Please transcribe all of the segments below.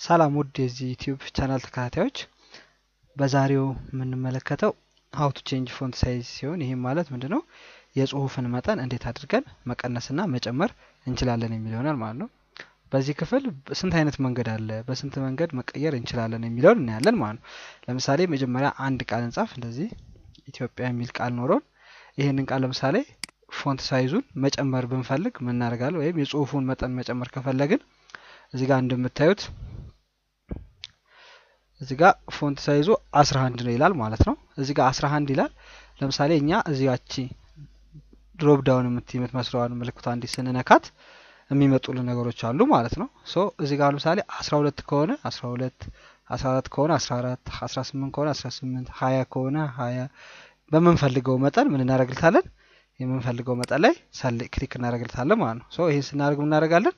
ሰላም ውድ የዚህ ዩቲዩብ ቻናል ተከታታዮች፣ በዛሬው የምንመለከተው how to change font size ሲሆን ይህም ማለት ምንድነው? የጽሁፍን መጠን እንዴት አድርገን መቀነስና መጨመር እንችላለን የሚል ይሆናል ማለት ነው። በዚህ ክፍል ስንት አይነት መንገድ አለ፣ በስንት መንገድ መቀየር እንችላለን የሚለውን እናያለን ማለት ነው። ለምሳሌ መጀመሪያ አንድ ቃል እንጻፍ። እንደዚህ ኢትዮጵያ የሚል ቃል ኖሮን ይህንን ቃል ለምሳሌ font size ኡን መጨመር ብንፈልግ ምን እናደርጋለን? ወይም የጽሁፉን መጠን መጨመር ከፈለግን እዚህ ጋር እንደምታዩት እዚህ ጋር font size ኡ 11 ነው ይላል ማለት ነው። እዚህ ጋር 11 ይላል። ለምሳሌ እኛ እዚህ ያቺ drop down የምትመስለዋን ምልክቷ እንዲህ ስንነካት የሚመጡልን ነገሮች አሉ ማለት ነው። So እዚህ ጋር ለምሳሌ 12 ከሆነ 12፣ 14 ከሆነ 14፣ 18 ከሆነ 18፣ 20 ከሆነ 20፣ በምንፈልገው መጠን ምን እናደርግልታለን? የምንፈልገው መጠን ላይ click እናደርግልታለን ማለት ነው። So ይሄን ስናደርግ ምን እናደርጋለን?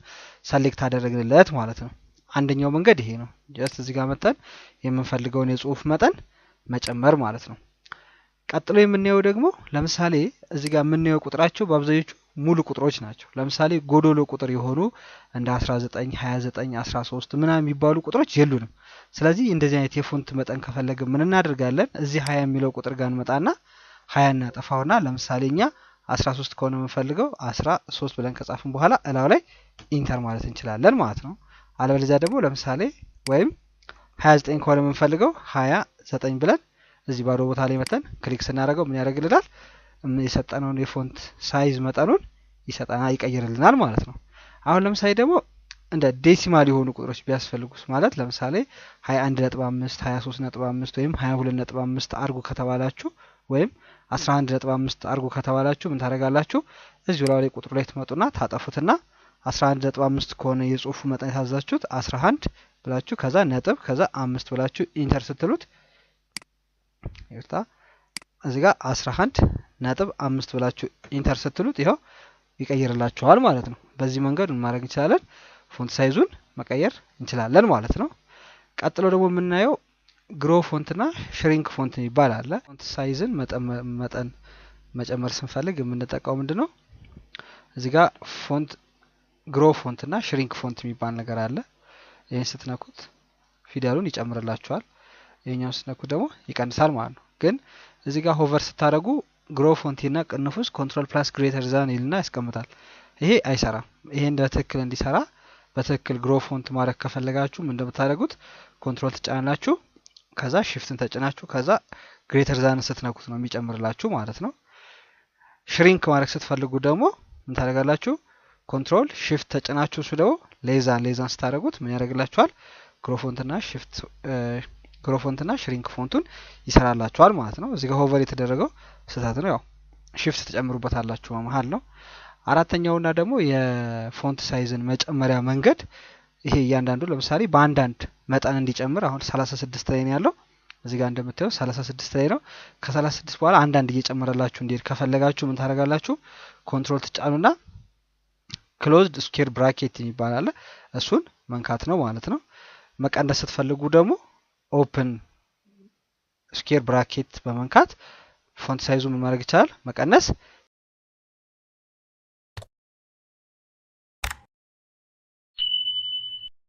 Select አደረግንለት ማለት ነው። አንደኛው መንገድ ይሄ ነው። Just እዚህ ጋር መጠን የምንፈልገውን የጽሁፍ መጠን መጨመር ማለት ነው። ቀጥሎ የምናየው ደግሞ ለምሳሌ እዚህ ጋር የምናየው ቁጥራቸው በአብዛኞቹ ሙሉ ቁጥሮች ናቸው። ለምሳሌ ጎዶሎ ቁጥር የሆኑ እንደ 19፣ 29፣ 13 ምናምን የሚባሉ ቁጥሮች የሉንም። ስለዚህ እንደዚህ አይነት የ font መጠን ከፈለግን ምን እናደርጋለን? እዚህ 20 የሚለው ቁጥር ጋር እንመጣና 20 እናጠፋውና ለምሳሌ እኛ 13 ከሆነ የምንፈልገው 13 ብለን ከጻፍን በኋላ እላው ላይ enter ማለት እንችላለን ማለት ነው። አለበለዚያ ደግሞ ለምሳሌ ወይም 29 ከሆነ የምንፈልገው 29 ብለን እዚህ ባዶ ቦታ ላይ መተን click ስናደርገው ምን ያደርግልናል? የሰጠነውን የ font size መጠኑን ይሰጠናል፣ ይቀይርልናል ማለት ነው። አሁን ለምሳሌ ደግሞ እንደ decimal የሆኑ ቁጥሮች ቢያስፈልጉስ፣ ማለት ለምሳሌ 21.5፣ 23.5 ወይም 22.5 አርጉ ከተባላችሁ ወይም 11.5 አርጉ ከተባላችሁ ምን ታደርጋላችሁ? እዚሁ ላይ ቁጥሩ ላይ ትመጡና ታጠፉትና 11.5 ከሆነ የጽሁፉ መጠን የታዘዛችሁት 11 ብላችሁ ከዛ ነጥብ ከዛ 5 ብላችሁ enter ስትሉት፣ ይቅርታ፣ እዚህ ጋር 11.5 ብላችሁ enter ስትሉት ይኸው ይቀይርላችኋል ማለት ነው። በዚህ መንገድ ምን ማድረግ እንችላለን? Font size ኡን መቀየር እንችላለን ማለት ነው። ቀጥሎ ደግሞ የምናየው grow font እና shrink font የሚባል አለ። Font size ን መጠን መጨመር ስንፈልግ የምንጠቀመው ምንድን ነው? እዚህ ጋር font grow font እና shrink font የሚባል ነገር አለ። ይህን ስትነኩት ፊደሉን ይጨምርላችኋል። ይሄኛውን ስትነኩት ደግሞ ይቀንሳል ማለት ነው። ግን እዚህ ጋር hover ስታደርጉ grow font እና ቅንፍ ውስጥ control plus greater than ይልና ያስቀምጣል። ይሄ አይሰራም። ይሄ እንደ ትክክል እንዲሰራ በትክክል grow font ማድረግ ከፈለጋችሁ ምን እንደምታደርጉት control ትጫናላችሁ፣ ከዛ shift ን ተጭናችሁ ከዛ greater than ስትነኩት ነው የሚጨምርላችሁ ማለት ነው። Shrink ማድረግ ስትፈልጉ ደግሞ ምን ታደርጋላችሁ? Control shift ተጭናችሁ እሱ ደግሞ less than ስታደርጉት ምን ያደርግላችኋል? Grow font ና shift grow font ና shrink font ኡን ይሰራላችኋል ማለት ነው። እዚህ ጋር hover የተደረገው ስህተት ነው። ያው shift ተጨምሩበታላችሁ መሀል ነው። አራተኛውና ደግሞ የ font size ን መጨመሪያ መንገድ ይሄ እያንዳንዱ ለምሳሌ በአንዳንድ መጠን እንዲጨምር አሁን 36 ላይ ነው ያለው። እዚህ ጋር እንደምታየው 36 ላይ ነው። ከ36 በኋላ አንዳንድ እየጨመረላችሁ እንዲሄድ ከፈለጋችሁ ምን ታደርጋላችሁ? Control ትጫኑና closed square bracket የሚባል አለ። እሱን መንካት ነው ማለት ነው። መቀነስ ስትፈልጉ ደግሞ open square bracket በመንካት font size ኡ ምን ማድረግ ይቻላል? መቀነስ